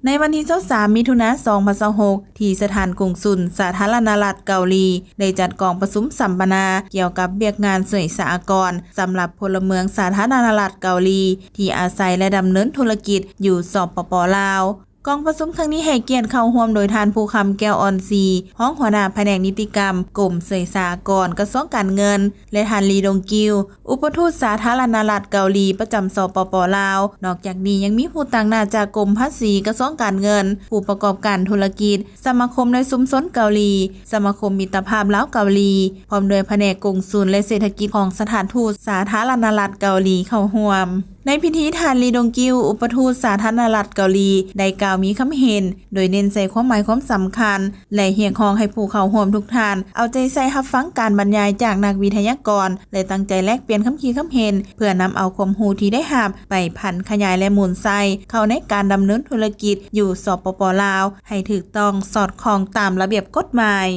ໃນວັນທີຊາວສາມ ມິຖຸນາ ສອງພັນຊາວຫົກ ທີ່ສະຖານກົງສຸນສາທາລະນະລັດເກົາຫຼີ ໄດ້ຈັດກອງປະຊຸມສຳມະນາກ່ຽວກັບວຽກງານສ່ວຍສາອາກອນສຳລັບພົນລະເມືອງສາທາລະນະລັດເກົາຫຼີ ທີ່ອາໄສ ແລະ ດຳເນີນທຸລະກິດຢູ່ ສປປ ລາວ. ກອງປະຊຸມຄັ້ງນີ້ໃຫ້ກຽດເຂົ້າຮ່ວມໂດຍທ່ານ ພູຄຳ ແກ້ວອ່ອນສີ ຮອງຫົວໜ້າພະແນກນິຕິກຳ ກົມສ່ວຍສາອາກອນ ກະຊວງການເງິນ ແລະ ທ່ານ ລີ ດົງກິວ ອຸປະທູດສາທາລະນະລັດເກົາຫຼີ ປະຈຳ ສປປ ລາວ. ນອກຈາກນີ້ຍັງມີຜູ້ຕາງໜ້າຈາກກົມພາສີ, ກະຊວງການເງິນ, ຜູ້ປະກອບການທຸລະກິດ, ສະມາຄົມໃນຊຸມຊົນເກົາຫຼີ, ສະມາຄົມມິດຕະພາບລາວເກົາຫຼີ, ພ້ອມດ້ວຍພະແນກກົງສຸນ ແລະ ເສດຖະກິດຂອງສະຖານທູດສາທາລະນະລັດເກົາຫຼີເຂົ້າຮ່ວມ. ໃນພິທີ ທ່ານ ລີ ດົງກິວ ອຸປະທູດສາທາລະນະລັດເກົາຫຼີ ໄດ້ກ່າວມີຄຳເຫັນ ໂດຍເນັ້ນໃສ່ຄວາມໝາຍຄວາມສຳຄັນ ແລະ ຮຽກຮ້ອງໃຫ້ຜູ້ເຂົ້າຮ່ວມທຸກທ່ານເອົາໃຈໃສ່ຮັບຟັງການບັນຍາຍຈາກນັກວິທະຍາກອນ ແລະ ຕັ້ງໃຈແລກປ່ຽນຄຳຄິດຄຳເຫັນ ເພື່ອນຳເອົາຄວາມຮູ້ທີ່ໄດ້ຮັບໄປຜັນຂະຫຍາຍ ແລະ ໝູນໃສ່ເຂົ້າໃນການດຳເນີນທຸລະກິດຢູ່ ສປປ ລາວ ໃຫ້ຖືກຕ້ອງສອດຄ່ອງຕາມລະບຽບກົດໝາຍ.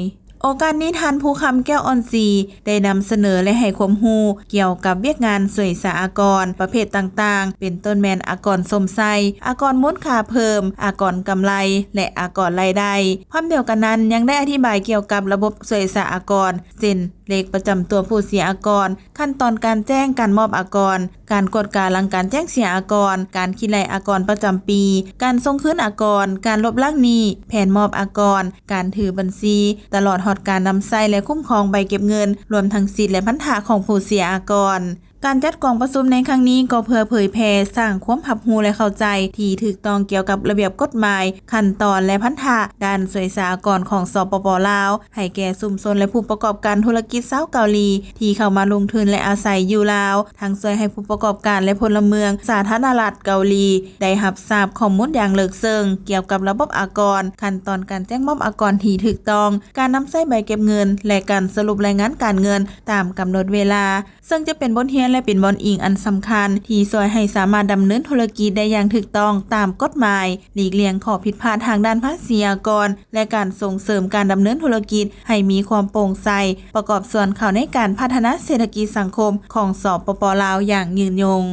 ໂອກາດນີ້ ທ່ານ ພູຄຳ ແກ້ວອ່ອນສີ ໄດ້ນຳສະເໜີ ແລະ ໃຫ້ຄວາມຮູ້ກ່ຽວກັບວຽກງານສ່ວຍສາອາກອນປະເພດຕ່າງໆ ເປັນຕົ້ນແມ່ນອາກອນຊົມໃຊ້, ອາກອນມູນຄ່າເພີ່ມ, ອາກອນກຳໄລ ແລະ ອາກອນລາຍໄດ້. ພ້ອມດຽວກັນນັ້ນ ຍັງໄດ້ອະທິບາຍກ່ຽວກັບລະບົບສ່ວຍສາອາກອນ ເຊັ່ນ ເລກປະຈຳຕົວຜູ້ເສຍອາກອນ, ຂັ້ນຕອນການແຈ້ງການມອບອາກອນ, ການກວດກາຫຼັງການແຈ້ງເສຍອາກອນ, ການຄິດໄລ່ອາກອນປະຈຳປີ, ການສົ່ງຄືນອາກອນ, ການລົບລ້າງໜີ້, ແຜນມອບອາກອນ, ການຖືບັນຊີ, ຕະຫຼອດຮອດການນຳໃຊ້ ແລະ ຄຸ້ມຄອງໃບເກັບເງິນ, ລວມທັງສິດ ແລະ ພັນທະຂອງຜູ້ເສຍອາກອນ. ການຈັດກອງປະຊຸມໃນຄັ້ງນີ້ກໍເພື່ອເຜີຍແຜ່, ສ້າງຄວາມຮັບຮູ້ ແລະ ເຂົ້າໃຈທີ່ຖືກຕ້ອງກ່ຽວກັບລະບຽບກົດໝາຍ, ຂັ້ນຕອນ ແລະ ພັນທະດ້ານສ່ວຍສາອາກອນຂອງ ສປປ ລາວ ໃຫ້ແກ່ຊຸມຊົນ ແລະ ຜູ້ປະກອບການທຸລະກິດຊາວເກົາຫຼີ ທີ່ເຂົ້າມາລົງທຶນ ແລະ ອາໄສຢູ່ລາວ, ທັງຊ່ວຍໃຫ້ຜູ້ປະກອບການ ແລະ ພົນລະເມືອງສາທາລະນະລັດເກົາຫຼີ ໄດ້ຮັບຊາບຂໍ້ມູນຢ່າງເລິກເຊິ່ງກ່ຽວກັບລະບົບອາກອນ, ຂັ້ນຕອນການແຈ້ງມອບອາກອນທີ່ຖືກຕ້ອງ, ການນຳໃຊ້ໃບເກັບເງິນ ແລະ ການສະຫຼຸບລາຍງານການເງິນຕາມກຳນົດເວລາ, ເຊິ່ງຈະເປັນບົດຮຽນ ແລະ ເປັນບ່ອນອີງອັນສຳຄັນ ທີ່ຊ່ວຍໃຫ້ສາມາດດຳເນີນທຸລະກິດໄດ້ຢ່າງຖືກຕ້ອງຕາມກົດໝາຍ, ຫຼີກລ່ຽງຂໍ້ຜິດພາດທາງດ້ານພາສີອາກອນ ແລະ ການສົ່ງເສີມການດຳເນີນທຸລະກິດໃຫ້ມີຄວາມໂປ່ງໃສ, ປະກອບສ່ວນເຂົ້າໃນການພັດທະນາເສດຖະກິດສັງຄົມຂອງ ສປປ ລາວ ຢ່າງຍືນຍົງ.